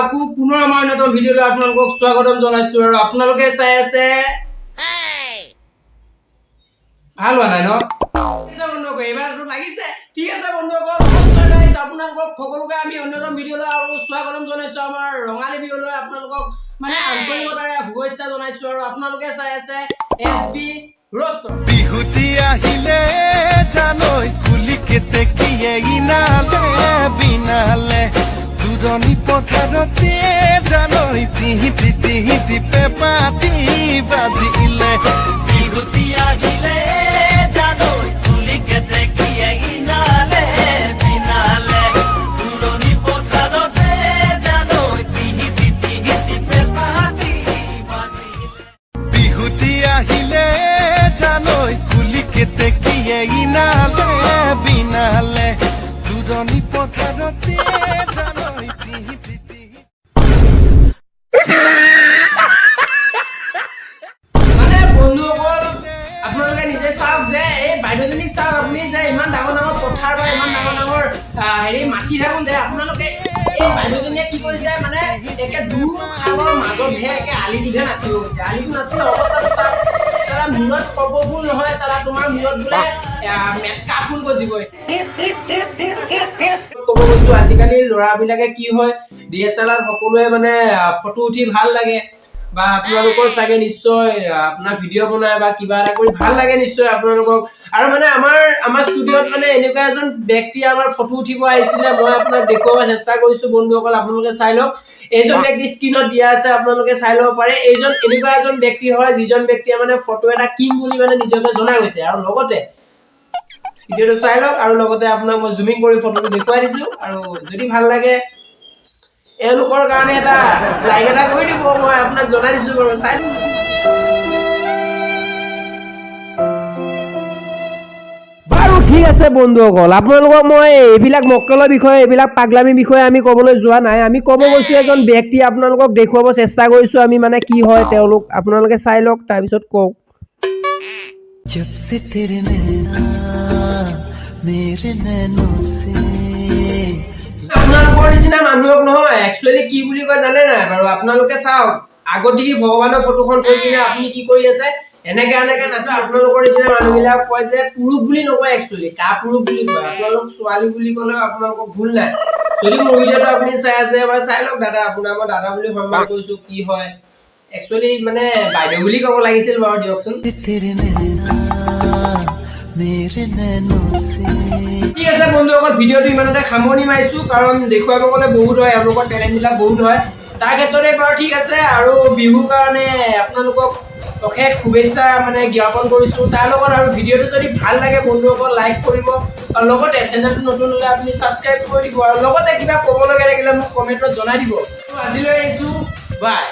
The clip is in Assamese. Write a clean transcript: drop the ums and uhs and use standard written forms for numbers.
আকৌ পুনৰ আমাৰ অন্যতম ভিডিঅ'লৈ আপোনালোকক স্বাগতম জনাইছো আৰু আপোনালোকে চাই আছে। ভাল হোৱা নাই ন? ঠিক আছে বন্ধুসকল, এইবাৰতো লাগিছে। ঠিক আছে বন্ধুসকল, নমস্কাৰ গাইজ, আপোনালোকক সকলোকে আমি অন্যতম ভিডিঅ'লৈ আৰু স্বাগতম জনাইছো। আমাৰ ৰঙালী বিহুলৈ আপোনালোকক মানে আন্তৰিকতাৰে শুভেচ্ছা জনাইছো আৰু আপোনালোকে চাই আছে এছ বি ৰষ্টৰ। বিহুতি আহিলে জানৈ কুলি কেতেকীয়ে ইনালে বিনালে, দূৰণি পথাৰতে জানৈ তিহিতি তিহিতি পেপাতি বাজিলে। বিহুতি আহিলে জানৈ কুলি কেতেকীয়ে ইনালে বিনালে, দূৰণি পথাৰতে জানৈ তিহিতি তিহিতি পেপাতি বাজিলে। বিহুতি আহিলে জানৈ কুলি কেতেকীয়ে ইনালে বিনালে, দূৰণি পথাৰতে জানৈ তিহিতি তিহিতি মানে বন্ধুসকল, আপোনালোকে নিজে চাওক যে এই বাইদেউজনীক চাওক আপুনি যে ইমান ডাঙৰ ডাঙৰ পথাৰ বা ইমান ডাঙৰ ডাঙৰ হেৰি মাটি থাকোঁতে আপোনালোকে এই বাইদেউজনীয়ে কি কৰিছে, মানে একে দূৰ খালৰ মাজতহে একে আলিটোতহে নাচিব গৈছে। আলিটো নাচিলে অৱস্থাটো চাওক। চালা মূৰত কপৌ ফুল নহয়, চালা তোমাৰ মূৰত বোলে মেটকা ফুল গজিবই। ক'ব গৈছো, আজিকালি ল'ৰাবিলাকে কি হয়, ডিএছএলআৰ সকলোৱে মানে ফটো উঠি ভাল লাগে বা আপোনালোকৰ চাগে নিশ্চয় আপোনাৰ ভিডিঅ' বনাই বা কিবা এটা কৰি ভাল লাগে নিশ্চয় আপোনালোকক। আৰু মানে আমাৰ আমাৰ ষ্টুডিঅ'ত মানে এনেকুৱা এজন ব্যক্তি আমাৰ ফটো উঠিব আহিছিলে, মই আপোনাক দেখুৱাব চেষ্টা কৰিছো। বন্ধুসকল, আপোনালোকে চাই লওক, এইজন ব্যক্তি স্ক্ৰীণত দিয়া আছে, আপোনালোকে চাই ল'ব পাৰে। এইজন এনেকুৱা এজন ব্যক্তি হয়, যিজন ব্যক্তিয়ে মানে ফটো এটা কিং বুলি মানে নিজকে জনা গৈছে। আৰু লগতে ভিডিঅ'টো চাই লওক আৰু লগতে আপোনাক মই জুমিং কৰি ফটোটো দেখুৱাই দিছো। আৰু যদি ভাল লাগে, এওঁলোকৰ কাৰণে এটা লাইক এটা কৰি দিব। মই আপোনাক জনাই দিছো বাৰু, চাই লওক। বাৰু ঠিক আছে বন্ধুসকল, আপোনালোকক মই এইবিলাক মক্কেলৰ বিষয়ে, এইবিলাক পাগলামিৰ বিষয়ে আমি ক'বলৈ যোৱা নাই। আমি ক'ব গৈছোঁ এজন ব্যক্তি আপোনালোকক দেখুৱাব চেষ্টা কৰিছোঁ আমি, মানে কি হয় তেওঁলোক, আপোনালোকে চাই লওক, তাৰপিছত কওক। जब से तेरे नैना मेरे नैनों से আপোনালোকৰ নিচিনা মানুহক নহয়, একচুৱেলি কি বুলি কয় জানে নাই বাৰু? আপোনালোকে চাওক, আগতে ভগৱানৰ ফটোখন থৈ কিনে আপুনি কি কৰি আছে, এনেকে এনেকে নাচে। আপোনালোকৰ নিচিনা মানুহবিলাক কয় যে পুৰুষ বুলি নকয়, একচুৱেলি কা পুৰুষ বুলি কয়। আপোনালোক ছোৱালী বুলি ক'লেও আপোনালোকক ভুল নাই। যদি মোৰ ভিডিঅ'টো আপুনি চাই আছে, এবাৰ চাই লওক দাদা, আপোনাৰ মই দাদা বুলি সন্মান কৰিছো। কি হয়, একচুৱেলি মানে বাইদেউ বুলি ক'ব লাগিছিল বাৰু, দিয়কচোন। तेरे नैना मेरे नैनों से ঠিক আছে বন্ধুসকল, ভিডিঅ'টো ইমানতে সামৰণি মাৰিছো, কাৰণ দেখুৱাব গ'লে বহুত হয়, এওঁলোকৰ টেলেণ্টবিলাক বহুত হয় তাৰ ক্ষেত্ৰতে। বাৰু ঠিক আছে, আৰু বিহুৰ কাৰণে আপোনালোকক অশেষ শুভেচ্ছা মানে জ্ঞাপন কৰিছোঁ তাৰ লগত। আৰু ভিডিঅ'টো যদি ভাল লাগে বন্ধুসকল, লাইক কৰিব আৰু লগতে চেনেলটো নতুন হ'লে আপুনি ছাবস্ক্ৰাইব কৰি দিব আৰু লগতে কিবা ক'বলগীয়া থাকিলে মোক কমেণ্টত জনাই দিব। আজিলৈ এৰিছোঁ, বাই।